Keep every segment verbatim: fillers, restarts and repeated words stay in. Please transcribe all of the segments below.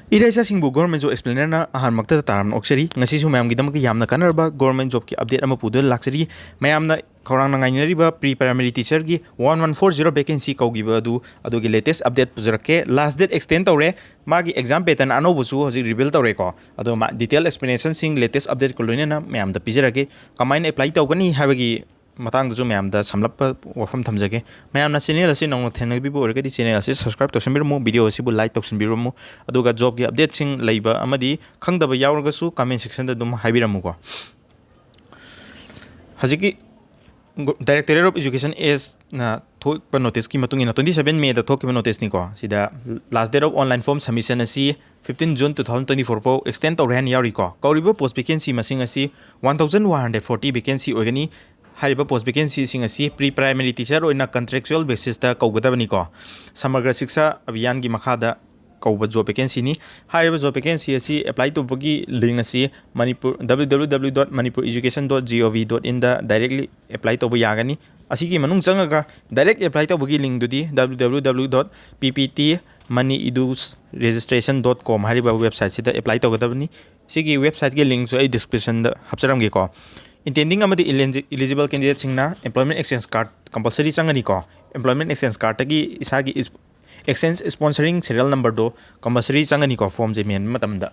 ꯏꯔꯩꯆꯥꯁꯤꯡꯕꯨ Government Job Explainerꯅ ꯑꯍꯥꯟꯕꯃꯛꯇꯗ ꯇꯔꯥꯝꯅ ꯑꯣꯛꯆꯔꯤ꯫ ꯉꯁꯤꯁꯨ ꯃꯌꯥꯝꯒꯤꯗꯃꯛꯇ ꯌꯥꯝꯅ ꯀꯥꯟꯅꯔꯕ government jobꯀꯤ update ꯑꯃ ꯄꯨꯗꯨꯅ ꯂꯥꯛꯆꯔꯤ꯫ ꯃꯌꯥꯝꯅ ꯈꯧꯔꯥꯡꯅ ꯉꯥꯏꯅꯔꯤꯕ pre primary teacherꯒꯤ one one four zero vacancy ꯀꯧꯈꯤꯕ ꯑꯗꯨ, ꯑꯗꯨꯒꯤ latest update ꯄꯨꯖꯔꯛꯀꯦ꯫ Last date extend ꯇꯧꯔꯦ꯫ ꯃꯥꯒꯤ exam pattern ꯑꯅꯧꯕꯁꯨ ꯍꯧꯖꯤꯛ reveal ꯇꯧꯔꯦꯀꯣ꯫ ꯑꯗꯣ ꯃꯥ detail explanationꯁꯤꯡ latest updateꯀ ꯂꯣꯏꯅꯅ ꯃꯌꯥꯝꯗ ꯄꯤꯖꯔꯒꯦ꯫ ꯀꯃꯥꯏꯅ apply ꯇꯧꯒꯅꯤ ꯍꯥꯏꯕꯒꯤ ꯃꯇꯥꯡꯗꯁꯨ ꯃꯌꯥꯝꯗ ꯁꯝꯂꯞꯄ ꯋꯥꯐꯝ ꯊꯝꯖꯒꯦ꯫ ꯃꯌꯥꯝꯅ channel ꯑꯁꯤ ꯅꯧꯅ ꯊꯦꯡꯅꯕꯤꯕ ꯑꯣꯏꯔꯒꯗꯤ channel ꯑꯁꯤ subscribe ꯇꯧꯁꯟꯕꯤꯔꯝꯃꯨ, video ꯑꯁꯤꯕꯨ like ꯇꯧꯁꯟꯕꯤꯔꯝꯃꯨ, ꯑꯗꯨꯒ jobꯀꯤ updateꯁꯤꯡ ꯂꯩꯕ ꯑꯃꯗꯤ ꯈꯪꯗꯕ ꯌꯥꯎꯔꯒꯁꯨ comment sectionꯗ ꯑꯗꯨꯝ ꯍꯥꯏꯕꯤꯔꯝꯃꯨꯀꯣ꯫ ꯍꯧꯖꯤꯛꯀꯤ Directorate of Education Ageꯅ ꯊꯣꯛꯄ noticeꯀꯤ ꯃꯇꯨꯡ ꯏꯟꯅ, twenty seven Mayꯗ ꯊꯣꯛꯈꯤꯕ noticeꯅꯤꯀꯣ꯫ ꯁꯤꯗ last date of online form submission ꯑꯁꯤ fifteen June two thousand twenty four ꯐꯥꯎ extend ꯇꯧꯔꯦ ꯍꯥꯏꯅ ꯌꯥꯎꯔꯤꯀꯣ꯫ ꯀꯧꯔꯤꯕ post vacancy ꯃꯁꯤꯡ ꯑꯁꯤ one thousand one hundred forty vacancy ꯑꯣꯏꯒꯅꯤ꯫ ꯍꯥꯏꯔꯤꯕ post vacancyꯁꯤꯡ ꯑꯁꯤ pre primary teacher ꯑꯣꯏꯅ contractual basisꯇ ꯀꯧꯒꯗꯕꯅꯤꯀꯣ꯫ Samagra Shiksha Abhiyanꯒꯤ ꯃꯈꯥꯗ ꯀꯧꯕ job vacancyꯅꯤ꯫ ꯍꯥꯏꯔꯤꯕ job vacancy ꯑꯁꯤ apply ꯇꯧꯕꯒꯤ link ꯑꯁꯤ Manipur, W W W dot manipur education dot gov dot inꯗ directly apply ꯇꯧꯕ ꯌꯥꯒꯅꯤ꯫ ꯑꯁꯤꯒꯤ ꯃꯅꯨꯡ ꯆꯪꯉꯒ direct apply ꯇꯧꯕꯒꯤ linkꯗꯨꯗꯤ W W W dot P P T mani edu's registration dot com ꯍꯥꯏꯔꯤꯕ websiteꯁꯤꯗ apply ꯇꯧꯒꯗꯕꯅꯤ꯫ ꯁꯤꯒꯤ websiteꯀꯤ linkꯁꯨ ꯑꯩ descriptionꯗ ꯍꯥꯞꯆꯔꯝꯒꯦꯀꯣ꯫ Intending ꯑꯃꯗꯤ eligible candidateꯁꯤꯡꯅ employment exchange card compulsory ꯆꯪꯒꯅꯤꯀꯣ꯫ Employment exchange cardꯇꯒꯤ ꯏꯁꯥꯒꯤ exchange sponsoring serial numberꯗꯣ compulsory ꯆꯪꯒꯅꯤꯀꯣ formꯁꯦ ꯃꯦꯟꯕ ꯃꯇꯝꯗ꯫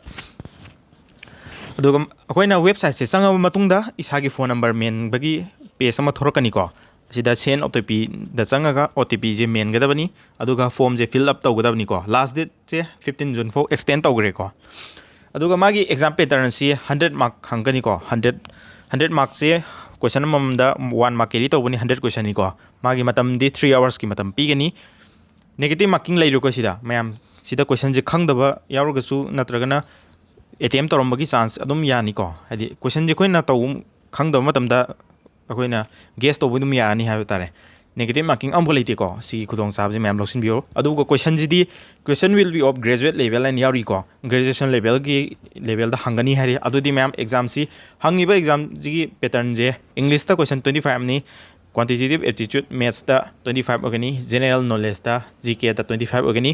ꯑꯗꯨꯒ ꯑꯩꯈꯣꯏꯅ websiteꯁꯦ ꯆꯪꯉꯕ ꯃꯇꯨꯡꯗ ꯏꯁꯥꯒꯤ phone number ꯃꯦꯟꯕꯒꯤ page ꯑꯃ ꯊꯣꯔꯛꯀꯅꯤꯀꯣ꯫ ꯑꯁꯤꯗ send OTPꯗ ꯆꯪꯉꯒ OTPꯁꯦ ꯃꯦꯟꯒꯗꯕꯅꯤ꯫ ꯑꯗꯨꯒ formꯁꯦ fill up ꯇꯧꯒꯗꯕꯅꯤꯀꯣ꯫ Last dateꯁꯦ fifteen June ꯐꯥꯎ extend ꯇꯧꯈ꯭ꯔꯦꯀꯣ꯫ ꯑꯗꯨꯒ ꯃꯥꯒꯤ exam patternꯁꯤ hundred mark ꯍꯪꯒꯅꯤꯀꯣ꯫ Hundred, hundred markꯁꯦ question ꯑꯃꯃꯝꯗ one mark carry ꯇꯧꯕꯅꯤ, hundred questionꯅꯤꯀꯣ꯫ ꯃꯥꯒꯤ ꯃꯇꯝꯗꯤ three hoursꯀꯤ ꯃꯇꯝ ꯄꯤꯒꯅꯤ꯫ Negative marking ꯂꯩꯔꯣꯏꯀꯣ ꯁꯤꯗ꯫ ꯃꯌꯥꯝ ꯁꯤꯗ questionꯁꯦ ꯈꯪꯗꯕ ꯌꯥꯎꯔꯒꯁꯨ ꯅꯠꯇ꯭ꯔꯒꯅ attempt ꯇꯧꯔꯝꯕꯒꯤ chance ꯑꯗꯨꯝ ꯌꯥꯅꯤꯀꯣ꯫ ꯍꯥꯏꯗꯤ questionꯁꯦ ꯑꯩꯈꯣꯏꯅ ꯇꯧ, ꯈꯪꯗꯕ ꯃꯇꯝꯗ ꯑꯩꯈꯣꯏꯅ guess ꯇꯧꯕ ꯑꯗꯨꯝ ꯌꯥꯅꯤ ꯍꯥꯏꯕ ꯇꯥꯔꯦ꯫ Negative marking ꯑꯃꯐꯥꯎ ꯂꯩꯇꯦꯀꯣ꯫ ꯁꯤꯒꯤ ꯈꯨꯗꯣꯡꯆꯥꯕꯁꯦ ꯃꯌꯥꯝ ꯂꯧꯁꯤꯟꯕꯤꯌꯣ꯫ ꯑꯗꯨꯒ questionꯁꯤꯗꯤ question will be of graduate level ꯍꯥꯏꯅ ꯌꯥꯎꯔꯤꯀꯣ꯫ Graduation levelꯒꯤ levelꯗ ꯍꯪꯒꯅꯤ ꯍꯥꯏꯔꯤ꯫ ꯑꯗꯨꯗꯤ ꯃꯌꯥꯝ examꯁꯤ, ꯍꯪꯉꯤꯕ examꯁꯤꯒꯤ patternꯁꯦ Englishꯇ question twenty fiveꯅꯤ, Quantitative Aptitude Mathsꯇ twenty five ꯑꯣꯏꯒꯅꯤ, General Knowledgeꯇ, GKꯗ twenty five ꯑꯣꯏꯒꯅꯤ꯫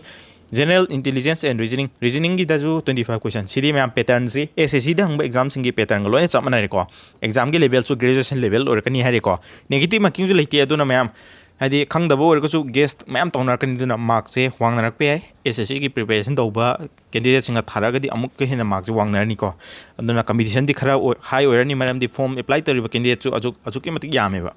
General Intelligence and Reasoning, Reasoning-ꯒꯤꯗꯁꯨ twenty five question꯫ ꯁꯤꯗꯤ ꯃꯌꯥꯝ pattern-ꯁꯤ S S C-ꯗ ꯍꯪꯕ exam-ꯁꯤꯡꯒꯤ pattern-ꯒ ꯂꯣꯏꯅ ꯆꯞ ꯃꯥꯟꯅꯔꯦꯀꯣ꯫ Exam-ꯒꯤ level-ꯁꯨ graduation level ꯑꯣꯏꯔꯛꯀꯅꯤ ꯍꯥꯏꯔꯦꯀꯣ꯫ Negative marking-ꯁꯨ ꯂꯩꯇꯦ꯫ ꯑꯗꯨꯅ ꯃꯌꯥꯝ ꯍꯥꯏꯗꯤ ꯈꯪꯗꯕ ꯑꯣꯏꯔꯒꯁꯨ guess ꯃꯌꯥꯝ ꯇꯧꯅꯔꯛꯀꯅꯤ꯫ ꯑꯗꯨꯅ mark-ꯁꯦ ꯋꯥꯡꯅꯔꯛꯄ ꯌꯥꯏ꯫ S S C-ꯒꯤ preparation ꯇꯧꯕ candidate-ꯁꯤꯡꯅ ꯊꯥꯔꯛꯑꯒꯗꯤ ꯑꯃꯨꯛꯀ ꯍꯦꯟꯅ mark-ꯁꯦ ꯋꯥꯡꯅꯔꯅꯤꯀꯣ꯫ ꯑꯗꯨꯅ competition-ꯗꯤ ꯈꯔ ꯑꯣꯏ-, high ꯑꯣꯏꯔꯅꯤ, ꯃꯔꯝꯗꯤ form apply ꯇꯧꯔꯤꯕ candidate-ꯁꯨ ꯑꯁꯨꯛ-, ꯑꯁꯨꯛꯀꯤ ꯃꯇꯤꯛ ꯌꯥꯝꯃꯦꯕ꯫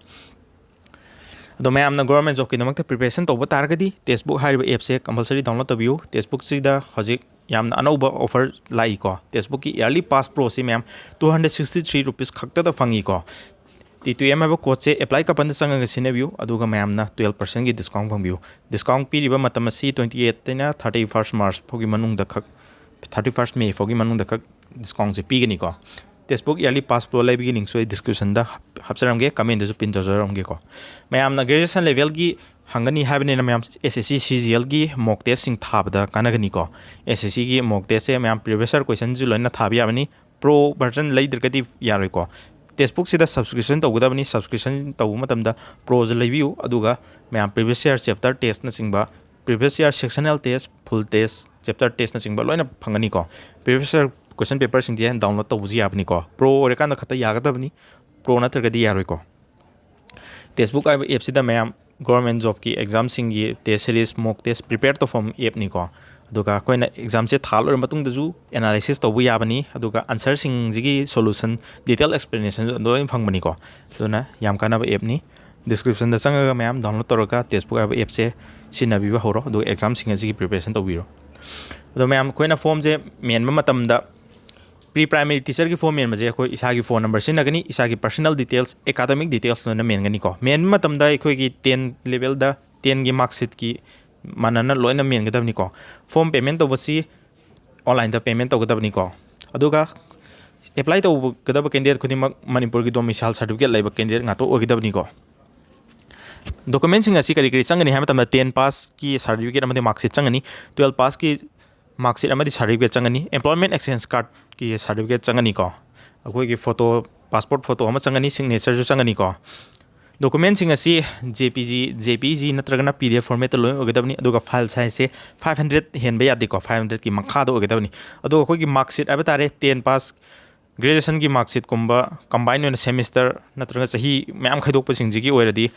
ꯑꯗꯣ ꯃꯌꯥꯝꯅ government job-ꯀꯤꯗꯃꯛꯇ preparation ꯇꯧꯕ ꯇꯥꯔꯒꯗꯤ, Testbook ꯍꯥꯏꯔꯤꯕ app-ꯁꯦ compulsory download ꯇꯧꯕꯤꯌꯨ꯫ Testbook-ꯁꯤꯗ ꯍꯧꯖꯤꯛ ꯌꯥꯝꯅ ꯑꯅꯧꯕ offer ꯂꯥꯛꯏꯀꯣ꯫ Testbook-ꯀꯤ Yearly Pass Pro-ꯁꯤ ꯃꯌꯥꯝ two hundred sixty three rupees ꯈꯛꯇꯗ ꯐꯪꯉꯤꯀꯣ꯫ T two M ꯍꯥꯏꯕ code-ꯁꯦ apply coupon-ꯗ ꯆꯪꯉꯒ ꯁꯤꯖꯤꯟꯅꯕꯤꯌꯨ, ꯑꯗꯨꯒ ꯃꯌꯥꯝꯅ twelve percent-ꯒꯤ discount ꯐꯪꯕꯤꯌꯨ꯫ Discount ꯄꯤꯔꯤꯕ ꯃꯇꯝ ꯑꯁꯤ twenty eight-ꯇꯩꯅ thirty first March ꯐꯥꯎꯒꯤ ꯃꯅꯨꯡꯗ ꯈꯛ, thirty first May ꯐꯥꯎꯒꯤ ꯃꯅꯨꯡꯗ ꯈꯛ discount-ꯁꯦ ꯄꯤꯒꯅꯤꯀꯣ꯫ Testbook Yearly Pass Pro ꯂꯩꯕꯒꯤ link-ꯁꯨ ꯑꯩ description-ꯗ ꯍꯥꯞ-, ꯍꯥꯞꯆꯔꯝꯒꯦ, comment-ꯗꯁꯨ pin ꯇꯧꯖꯔꯝꯒꯦꯀꯣ꯫ ꯃꯌꯥꯝꯅ graduation level-ꯒꯤ ꯍꯪꯒꯅꯤ ꯍꯥꯏꯕꯅꯤꯅ ꯃꯌꯥꯝ S S C C G L-ꯒꯤ mock test-ꯁꯤꯡ ꯊꯥꯕꯗ ꯀꯥꯟꯅꯒꯅꯤꯀꯣ꯫ S S C-ꯒꯤ mock test-ꯁꯦ ꯃꯌꯥꯝ previous year question-ꯁꯨ ꯂꯣꯏꯅ ꯊꯥꯕ ꯌꯥꯕꯅꯤ꯫ Pro version ꯂꯩꯗ꯭ꯔꯒꯗꯤ ꯌꯥꯔꯣꯏꯀꯣ꯫ Testbook-ꯁꯤꯗ subscription ꯇꯧꯒꯗꯕꯅꯤ꯫ Subscription ꯇꯧꯕ ꯃꯇꯝꯗ Pro-ꯁꯦ ꯂꯩꯕꯤꯌꯨ, ꯑꯗꯨꯒ ꯃꯌꯥꯝ previous year chapter test-ꯅꯆꯤꯡꯕ, previous year sectional test, full test, chapter test-ꯅꯆꯤꯡꯕ ꯂꯣꯏꯅ ꯐꯪꯒꯅꯤꯀꯣ꯫ Previous year question paper-ꯁꯤꯡꯁꯦ download ꯇꯧꯕꯁꯨ ꯌꯥꯕꯅꯤꯀꯣ꯫ Pro ꯑꯣꯏꯔꯀꯥꯟꯗ ꯈꯛꯇ ꯌꯥꯒꯗꯕꯅꯤ, Pro ꯅꯠꯇ꯭ꯔꯒꯗꯤ ꯌꯥꯔꯣꯏꯀꯣ꯫ Testbook ꯍꯥꯏꯕ app-ꯁꯤꯗ ꯃꯌꯥꯝ government job-ꯀꯤ exam-ꯁꯤꯡꯒꯤ test series, mock test prepare ꯇꯧꯐꯝ app-ꯅꯤꯀꯣ꯫ ꯑꯗꯨꯒ ꯑꯩꯈꯣꯏꯅ exam-ꯁꯦ ꯊꯥ ꯂꯣꯏꯔ ꯃꯇꯨꯡꯗꯁꯨ analysis ꯇꯧꯕ ꯌꯥꯕꯅꯤ, ꯑꯗꯨꯒ answer-ꯁꯤꯡꯁꯤꯒꯤ solution, detail explanation ꯂꯣꯏꯅ ꯐꯪꯕꯅꯤꯀꯣ꯫ ꯑꯗꯨꯅ ꯌꯥꯝ ꯀꯥꯟꯅꯕ app-ꯅꯤ꯫ Description-ꯗ ꯆꯪꯉꯒ ꯃꯌꯥꯝ download ꯇꯧꯔꯒ Testbook ꯍꯥꯏꯕ app-ꯁꯦ ꯁꯤꯖꯤꯟꯅꯕꯤꯕ ꯍꯧꯔꯣ, ꯑꯗꯨꯒ exam-ꯁꯤꯡ ꯑꯁꯤꯒꯤ preparation ꯇꯧꯕꯤꯔꯣ꯫ ꯑꯗꯣ ꯃꯌꯥꯝ, ꯑꯩꯈꯣꯏꯅ form-ꯁꯦ ꯃꯦꯟꯕ ꯃꯇꯝꯗ, pre primary teacher-ꯒꯤ form ꯃꯦꯟꯕꯁꯦ ꯑꯩꯈꯣꯏ ꯏꯁꯥꯒꯤ phone number ꯁꯤꯖꯤꯟꯅꯒꯅꯤ, ꯏꯁꯥꯒꯤ personal details, academic details ꯂꯣꯏꯅ ꯃꯦꯟꯒꯅꯤꯀꯣ꯫ ꯃꯦꯟꯕ ꯃꯇꯝꯗ ꯑꯩꯈꯣꯏꯒꯤ ten level-ꯗ, ten-ꯒꯤ mark sheet-ꯀꯤ ꯃꯥꯟꯅꯅ ꯂꯣꯏꯅ ꯃꯦꯟꯒꯗꯕꯅꯤꯀꯣ꯫ Form payment ꯇꯧꯕꯁꯤ online-ꯗ payment ꯇꯧꯒꯗꯕꯅꯤꯀꯣ꯫ ꯑꯗꯨꯒ apply ꯇꯧꯒꯗꯕ candidate ꯈꯨꯗꯤꯡꯃꯛ ꯃꯅꯤꯄꯨꯔꯒꯤ domicile certificate ꯂꯩꯕ candidate ꯉꯥꯛꯇ ꯑꯣꯏꯒꯗꯕꯅꯤꯀꯣ꯫ Document-ꯁꯤꯡ ꯑꯁꯤ ꯀꯔꯤ ꯀꯔꯤ ꯆꯪꯒꯅꯤ ꯍꯥꯏꯕ ꯃꯇꯝꯗ, ten pass-ꯀꯤ certificate ꯑꯃꯗꯤ mark sheet ꯆꯪꯒꯅꯤ, twelve pass-ꯀꯤ mark sheet ꯑꯃꯗꯤ certificate ꯆꯪꯒꯅꯤ, employment exchange card-ꯀꯤ certificate ꯆꯪꯒꯅꯤꯀꯣ, ꯑꯩꯈꯣꯏꯒꯤ photo, passport photo ꯑꯃ ꯆꯪꯒꯅꯤ, signature-ꯁꯨ ꯆꯪꯒꯅꯤꯀꯣ꯫ Documentꯁꯤꯡ ꯑꯁꯤ JPG, JPEG ꯅꯠꯇ꯭ꯔꯒꯅ PDF formatꯇ ꯂꯣꯏ ꯑꯣꯏꯒꯗꯕꯅꯤ꯫ ꯑꯗꯨꯒ file sizeꯁꯦ five hundred ꯍꯦꯟꯕ ꯌꯥꯗꯦꯀꯣ, five hundredꯀꯤ ꯃꯈꯥꯗ ꯑꯣꯏꯒꯗꯕꯅꯤ꯫ ꯑꯗꯨꯒ ꯑꯩꯈꯣꯏꯒꯤ mark sheet ꯍꯥꯏꯕ ꯇꯥꯔꯦ, ten pass, graduationꯒꯤ mark sheetꯀꯨꯝꯕ, combine ꯑꯣꯏꯅ semester ꯅꯠꯇ꯭ꯔꯒ ꯆꯍꯤ ꯃꯌꯥꯝ ꯈꯥꯏꯗꯣꯛꯄꯁꯤꯡꯁꯤꯒꯤ ꯑꯣꯏꯔꯗꯤ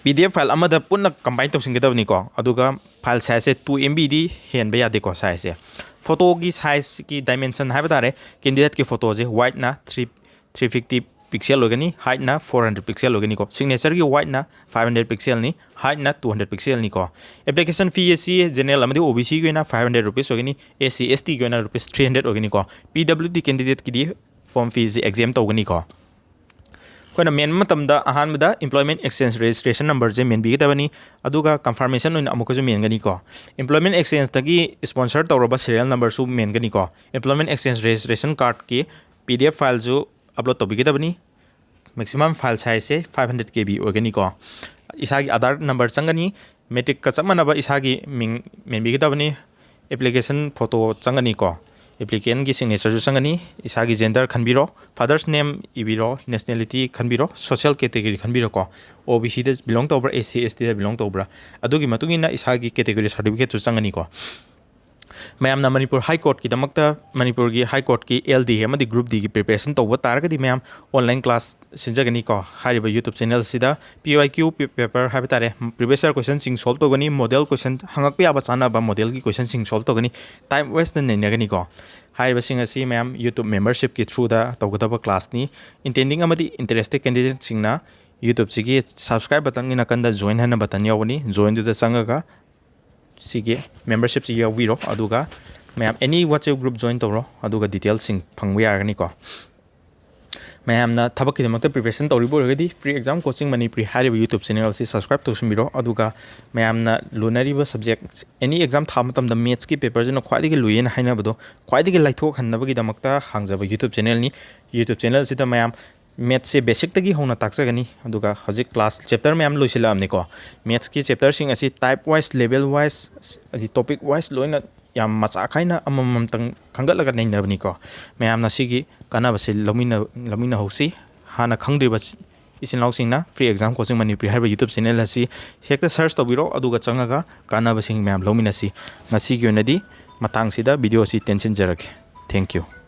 PDF file ꯑꯃꯗ ꯄꯨꯟꯅ combine ꯇꯧꯁꯤꯟꯒꯗꯕꯅꯤꯀꯣ꯫ ꯑꯗꯨꯒ file sizeꯁꯦ two MBꯗꯤ ꯍꯦꯟꯕ ꯌꯥꯗꯦꯀꯣ sizeꯁꯦ꯫ Photoꯒꯤ sizeꯀꯤ dimension ꯍꯥꯏꯕ ꯇꯥꯔꯦ, candidateꯀꯤ photoꯁꯦ, wideꯅ three three fifty pixel ꯑꯣꯏꯒꯅꯤ, heightꯅ four hundred pixel ꯑꯣꯏꯒꯅꯤꯀꯣ꯫ Signatureꯒꯤ wideꯅ five hundred pixelꯅꯤ, heightꯅ two hundred pixelꯅꯤꯀꯣ꯫ Application fee ꯑꯁꯤ general ꯑꯃꯗꯤ OBCꯒꯤ ꯑꯣꯏꯅ five hundred rupees ꯑꯣꯏꯒꯅꯤ, SC STꯒꯤ ꯑꯣꯏꯅ rupees three hundred ꯑꯣꯏꯒꯅꯤꯀꯣ꯫ PWD candidateꯀꯤꯗꯤ form feeꯁꯤ exempt ꯇꯧꯒꯅꯤꯀꯣ꯫ ꯑꯩꯈꯣꯏꯅ ꯃꯦꯟꯕ ꯃꯇꯝꯗ ꯑꯍꯥꯟꯕꯗ employment exchange registration numberꯁꯦ ꯃꯦꯟꯕꯤꯒꯗꯕꯅꯤ꯫ ꯑꯗꯨꯒ confirmation ꯑꯣꯏꯅ ꯑꯃꯨꯛꯀꯁꯨ ꯃꯦꯟꯒꯅꯤꯀꯣ꯫ Employment exchangeꯇꯒꯤ sponsor ꯇꯧꯔꯕ serial numberꯁꯨ ꯃꯦꯟꯒꯅꯤꯀꯣ꯫ Employment exchange registration cardꯀꯤ PDF fileꯁꯨ upload ꯇꯧꯕꯤꯒꯗꯕꯅꯤ꯫ Maximum file sizeꯁꯦ five hundred KB ꯑꯣꯏꯒꯅꯤꯀꯣ꯫ ꯏꯁꯥꯒꯤ Aadhaar number ꯆꯪꯒꯅꯤ꯫ Matricꯀ ꯆꯞ ꯃꯥꯟꯅꯕ ꯏꯁꯥꯒꯤ ꯃꯤꯡ ꯃꯦꯟꯕꯤꯒꯗꯕꯅꯤ꯫ Application photo ꯆꯪꯒꯅꯤꯀꯣ꯫ Applicantꯀꯤ signatureꯁꯨ ꯆꯪꯒꯅꯤ꯫ ꯏꯁꯥꯒꯤ gender ꯈꯟꯕꯤꯔꯣ, father's name ꯏꯕꯤꯔꯣ, nationality ꯈꯟꯕꯤꯔꯣ, social category ꯈꯟꯕꯤꯔꯣꯀꯣ꯫ OBCꯗ belong ꯇꯧꯕ꯭ꯔꯥ, SC STꯗ belong ꯇꯧꯕ꯭ꯔꯥ, ꯑꯗꯨꯒꯤ ꯃꯇꯨꯡ ꯏꯟꯅ ꯏꯁꯥꯒꯤ category certificateꯁꯨ ꯆꯪꯒꯅꯤꯀꯣ꯫ ꯃꯌꯥꯝꯅ ꯃꯅꯤꯄꯨꯔ High Courtꯀꯤꯗꯃꯛꯇ, ꯃꯅꯤꯄꯨꯔꯒꯤ High Courtꯀꯤ LD ꯑꯃꯗꯤ Group Dꯒꯤ preparation ꯇꯧꯕ ꯇꯥꯔꯒꯗꯤ ꯃꯌꯥꯝ online class ꯁꯤꯟꯖꯒꯅꯤꯀꯣ꯫ ꯍꯥꯏꯔꯤꯕ YouTube channelꯁꯤꯗ PYQ paper ꯍꯥꯏꯕ ꯇꯥꯔꯦ, previous year questionꯁꯤꯡ solve ꯇꯧꯒꯅꯤ, model question ꯍꯪꯉꯛꯄ ꯌꯥꯕ ꯆꯥꯅꯕ modelꯒꯤ questionꯁꯤꯡ solve ꯇꯧꯒꯅꯤ, type wiseꯅ ꯅꯩꯅꯒꯅꯤꯀꯣ꯫ ꯍꯥꯏꯔꯤꯕꯁꯤꯡ ꯑꯁꯤ ꯃꯌꯥꯝ YouTube membershipꯀꯤ throughꯗ ꯇꯧꯒꯗꯕ classꯅꯤ꯫ Intending ꯑꯃꯗꯤ interested candidateꯁꯤꯡꯅ YouTubeꯁꯤꯒꯤ subscribe buttonꯒꯤ ꯅꯥꯀꯟꯗ join ꯍꯥꯏꯅ button ꯌꯥꯎꯒꯅꯤ, joinꯗꯨꯗ ꯆꯪꯉꯒ ꯁꯤꯒꯤ membershipꯁꯤ ꯌꯥꯎꯕꯤꯔꯣ꯫ ꯑꯗꯨꯒ ꯃꯌꯥꯝ any WhatsApp group join ꯇꯧꯔꯣ, ꯑꯗꯨꯒ detailsꯁꯤꯡ ꯐꯪꯕ ꯌꯥꯔꯒꯅꯤꯀꯣ꯫ ꯃꯌꯥꯝꯅ ꯊꯕꯛꯀꯤꯗꯃꯛꯇ preparation ꯇꯧꯔꯤꯕ ꯑꯣꯏꯔꯒꯗꯤ Free Exam Coaching Manipuri ꯍꯥꯏꯔꯤꯕ YouTube channelꯁꯤ subscribe ꯇꯧꯁꯤꯟꯕꯤꯔꯣ꯫ ꯑꯗꯨꯒ ꯃꯌꯥꯝꯅ ꯂꯨꯅꯔꯤꯕ subject, any exam ꯊꯥꯕ ꯃꯇꯝꯗ mathsꯀꯤ paperꯁꯤꯅ ꯈ꯭ꯋꯥꯏꯗꯒꯤ ꯂꯨꯏꯌꯦꯅ ꯍꯥꯏꯅꯕꯗꯣ ꯈ꯭ꯋꯥꯏꯗꯒꯤ ꯂꯥꯏꯊꯣꯛꯍꯟꯅꯕꯒꯤꯗꯃꯛꯇ ꯍꯥꯡꯖꯕ YouTube channelꯅꯤ꯫ YouTube channelꯁꯤꯗ ꯃꯌꯥꯝ mathsꯁꯦ basicꯇꯒꯤ ꯍꯧꯅ ꯇꯥꯛꯆꯒꯅꯤ꯫ ꯑꯗꯨꯒ ꯍꯧꯖꯤꯛ class chapter ꯃꯌꯥꯝ ꯂꯣꯏꯁꯤꯜꯂꯛꯑꯕꯅꯤꯀꯣ꯫ Mathsꯀꯤ chapterꯁꯤꯡ ꯑꯁꯤ type wise, level wise, ꯍꯥꯏꯗꯤ topic wise ꯂꯣꯏꯅ ꯌꯥꯝ ꯃꯆꯥ ꯈꯥꯏꯅ ꯑꯃꯃꯝꯇꯪ ꯈꯟꯒꯠꯂꯒ ꯅꯩꯅꯕꯅꯤꯀꯣ꯫ ꯃꯌꯥꯝꯅ ꯁꯤꯒꯤ ꯀꯥꯟꯅꯕꯁꯤ ꯂꯧꯃꯤꯟꯅ-, ꯂꯧꯃꯤꯟꯅꯍꯧꯁꯤ꯫ ꯍꯥꯟꯅ ꯈꯪꯗ꯭ꯔꯤꯕ ꯏꯆꯤꯟ ꯏꯅꯥꯎꯁꯤꯡꯅ Free Exam Coaching Manipuri ꯍꯥꯏꯔꯤꯕ YouTube channel ꯑꯁꯤ ꯍꯦꯛꯇ search ꯇꯧꯕꯤꯔꯣ, ꯑꯗꯨꯒ ꯆꯪꯉꯒ ꯀꯥꯟꯅꯕꯁꯤꯡ ꯃꯌꯥꯝ ꯂꯧꯃꯤꯟꯅꯁꯤ꯫ ꯉꯁꯤꯒꯤ ꯑꯣꯏꯅꯗꯤ ꯃꯇꯥꯡꯁꯤꯗ video ꯑꯁꯤ ꯇꯦꯟꯁꯤꯟꯖꯔꯒꯦ꯫ Thank you꯫